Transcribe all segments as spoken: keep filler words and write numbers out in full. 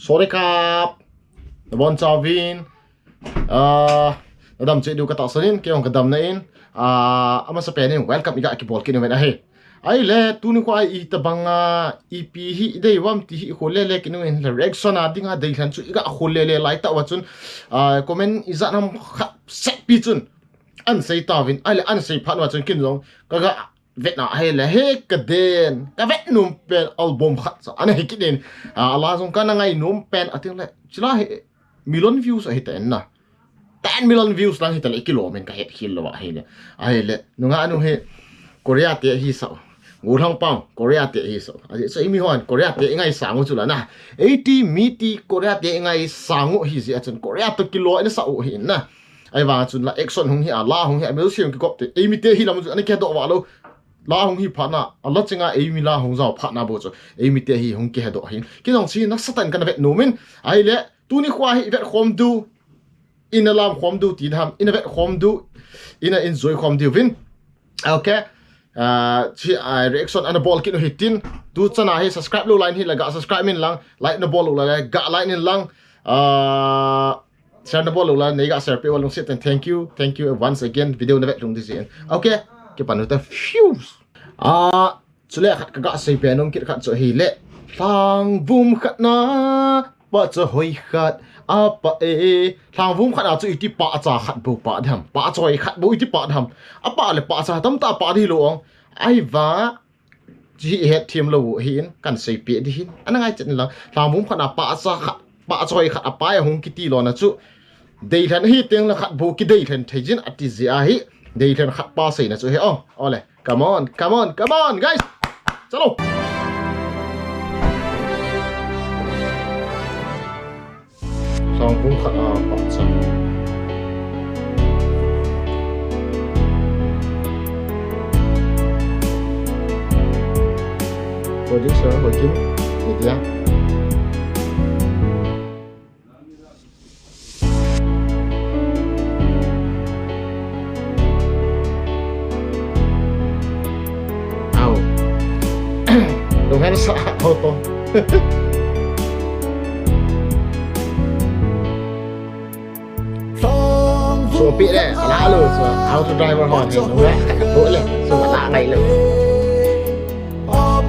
สวัสดีครับ Nabonchauvin. Ah, nadam cheh diu katahsan in, keijong kadam na in. Ah, amasapen in welcome iga kibol kit uvin ahi. Ahile, tuni kho a itobang a, ipi hi idei uvam ti hi ikhol lele kit uvin, le reaction a dinga deilhen chu iga khol lele lai tah uva chun, ah, comment ijat ham khat seh pi chun ahin sei tauvin, ahile ahin sei phat uva chun ken jong kaga vet na ahile, he kaden, kavet nom pen album khat chu ana hi kit in, ah, ala jong kana ngai nom pen, ating le, chila hi million views ahi ta in na. Ten million views lang hita le kilom in kahet khel lou ahile. Ahile, nungah nu hi Korea te ahi sa u. Golhang pang Korea te ahi sa u. Ajeh chu eimi hon Korea te ingaisang u chu la na. Eiti miti Korea te ingaisang u ahi jeh a chun Korea toh kilou in sa u ahi na. Ahivang chun la action hung hi a, la hung hi a, music hung kikop te, eimi te hi lam chu ana kihedoh va lou. La hung hi phat na, ala chenga eimi la hung jao phat na bou chu eimi te hi hung kihedoh ahi. Ken jong chu nasatah in kana vet nom in. Ahile, tuni kho a hi ivet khom diu, ina lam khom diu ti dam, ina vet khom diu, ina enjoy khom diu vin. Okay. Ah, chi, ah, reaction ana bol kit u hitin. Tu chan a hi subscribe lou lai in hi la ga subscribe in lang, like nabol lou lai le ga like in lang. Ah, share nabol lou lai, neiga share peh uva lungset tah in thank you, thanth you once again, video navet lhung ding jeh in. Okay, kipa u ta, phew. Ah, chule khat kaga sei be nom kit khat chu ahile, lhangvum khat na pahcha hoi khat apah e. Lhangvum khat a chu iti pahcha khat bou pah ding ham, pahcha hoi khat bou iti pah ding ham. Apah le pahcha tamtah pah ding hilou ong. Ahivang Chi hi ihet them lou u ahin, kahin seipeh ding ahin. Ana ngai chet in lang, lhangvum khat a pahcha khat, pahcha hoi khat apah e hung kiti lona chu. Deilhen ahi teng le khat bou kideilhen thei jin ati jeh ahi. Deilhen khat pa seina chu ahi o. Ole, come on, come on, come on, guys. Chalo. Lhangvum khat a pahcha. Producer Hoikim, media. Au. Lunghel sa ho to. Sopi le, ala lo, so, auto driver ho, he, nunga, khat ko le, so, ala ngai lo. Oh.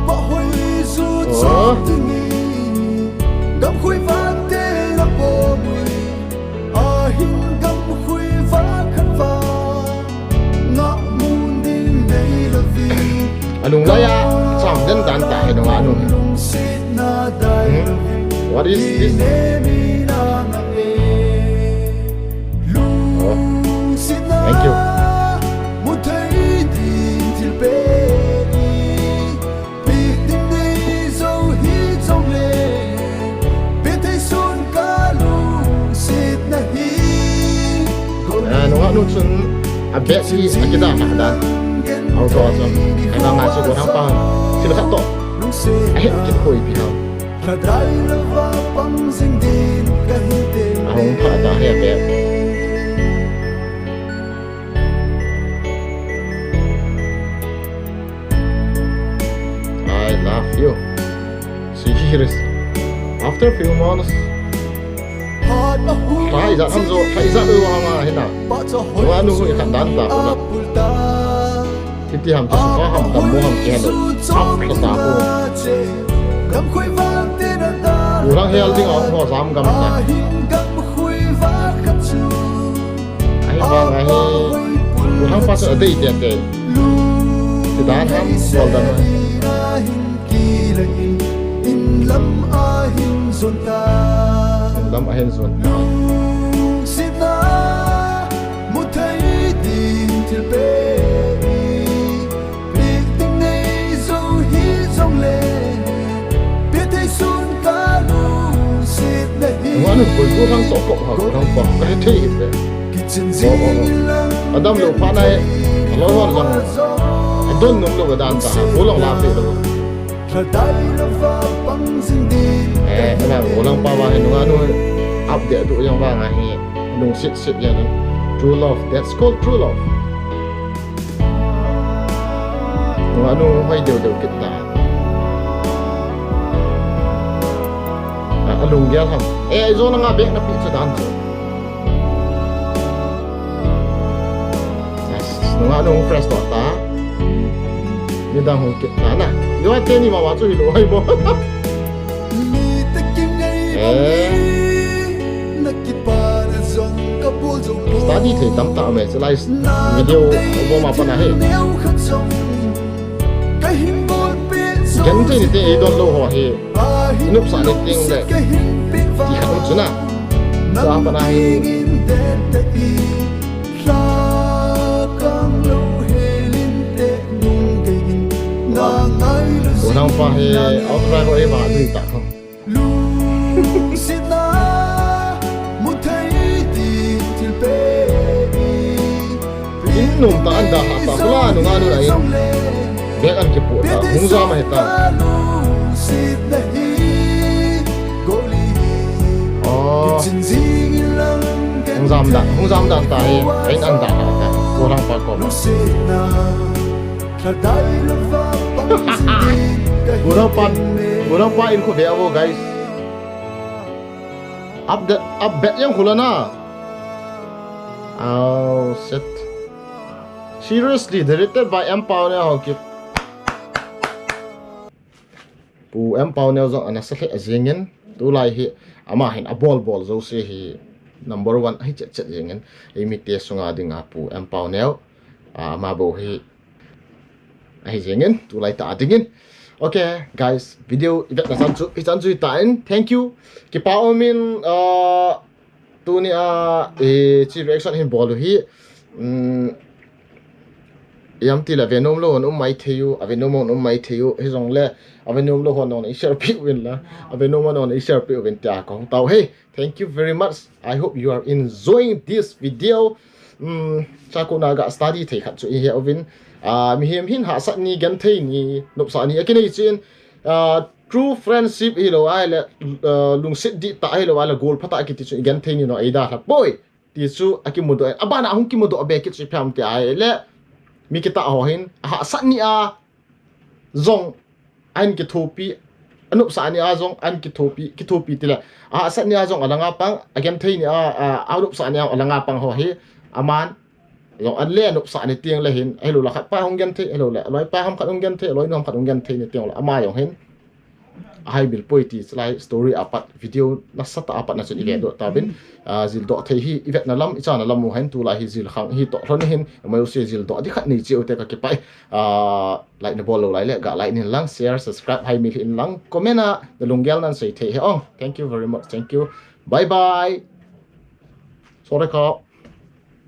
Alung laiya, chang den dan ta, he, nunga, nung. Hmm? What is this? Oh. Thank you. Ah, nunga nu chun a bet hi a kida na dan. Auto a chun. Ana nga chu ko hang pa. Sila khat to. Ahet kit ko ipi ham. Lhadai lova pang jing din kahi teng. Ahung pha ta he be. I love you. See here is after few months. Thai jat ham jo, thai jat jo hama hina. Wa nu hu i khan dan ta ko na. Hiti ham, ti suka ham, dammo ham, kihelo. Ap kasa ko. Urang hel ding a ho jam gam ta. Ahivang ahi. Urang pa chu adei tete. Ti dan ham, bol dan ham. Inlam ahin zon ta. Inlam ahin zon ta. Lungsetna mu thei ding thil pe. Pik ding nei zo hi zong le. Pe thei sun ka lungsetna hi. Ngan koi ko thang sok ko ha ko thang pa. Ka he thei hi pe. Kitchen zing lang. Adam lo pa nai. Alo hon lang. Adon nung lo ka dan ta. Ko lang la pe lo. Eh, na, ulang pa wa hi nunga nu update tu yang wa nga hi nung sit sit ya nu. True love, that's called true love. Nunga nu hoi deu deu kit ta. Ah, Lunggel ham. Eh, Aizawl langa bag na pi chu dan chu. Yes, nunga nung fresh to ta. Midang hung kit ta na. Yo, te ni mama chu hi lo hai bo. Eh. Study thei tam ta me, chu lai video bo ma pa na he. Genthei ni te ei don lou ho hi. Nopsah ni teng le. Ti khat um chu na. Sa pa na hi. Unang pa hi outcry ho ei ba dui ta ho. In nom ta an da ha ta kula nunga nu la in. Bag an kipu ta, hung jam a heta. Oh. Hung jam da, hung jam da ta he, in an da ha ta. Ko lang pa ko. Ko lang pa, ko lang pa in ko ve avo, guys. Up the, up bet yang khula na. Oh, shit. Seriously, directed by M Paoneo Haokip. Pu M Paoneo jong ana sa lheh jingin, tulai hi ama hin abol bol jouse hi number one ahi chet chet jingin, eimi te sunga dinga Pu M Paoneo, ah, ama bou hi ahi jingin, tulai ta dingin. Okay, guys, video i vetna chan chu, hichan chu hita in. Thank you. Kipa umin, ah, Tuni a, eh, chi reaction hin bol u hi, um, iam ti le ave nom lou hon um mai thei u, ave nom hon um mai thei u, hijongle, ave nom lou hon nong i share pi uvin la, ave nom hon nong i share pi uvin tia kong tao. Hey, thank you very much. I hope you are enjoying this video. Um, Chaku Naga study thei khat chu i he uvin. Ah, mihem hin hahsat ni, genthei ni, nopsah ni, akinei chin. Ah, True friendship hilou ahile, uh, lungset dihtah hilou ahile, gol phatah kiti chu i genthei ni no, eida lha poi. Ti chu akimudoh in, abana hung kimudoh be kit chu ipi ham ti ahile, mi kitah ho hin, ahahsat ni a jong, ahin kithopi, anopsah ni a jong, ahin kithopi, kithopi tile, ahahsat ni a jong alanga pang, agenthei ni a, a, anopsah ni a alanga pang ho hi, aman, jong an le anopsah ni teng le hin, ahilou le khat pa hung genthei, ahilou le, aloi pa ham khat hung genthei, aloi nu ham khat hung genthei ni teng le, ama jong hin, ahai bil poi ti chulai story apat video nasatah apat na chun i vedoh tauvin, ah, jildoh thei hi i vetna lam, i chana lam u hin tulai hi jil khang hi toh lhon hin, amai u se jildoh di khat nei cheu te ka kipai, ah, like na bol lou lai le, ga like nin lang, share, subscribe, hai mi lhin lang, comment a, na lunggel nan sei thei he ong. Thank you very much. Thank you. Bye bye. Sorry ka.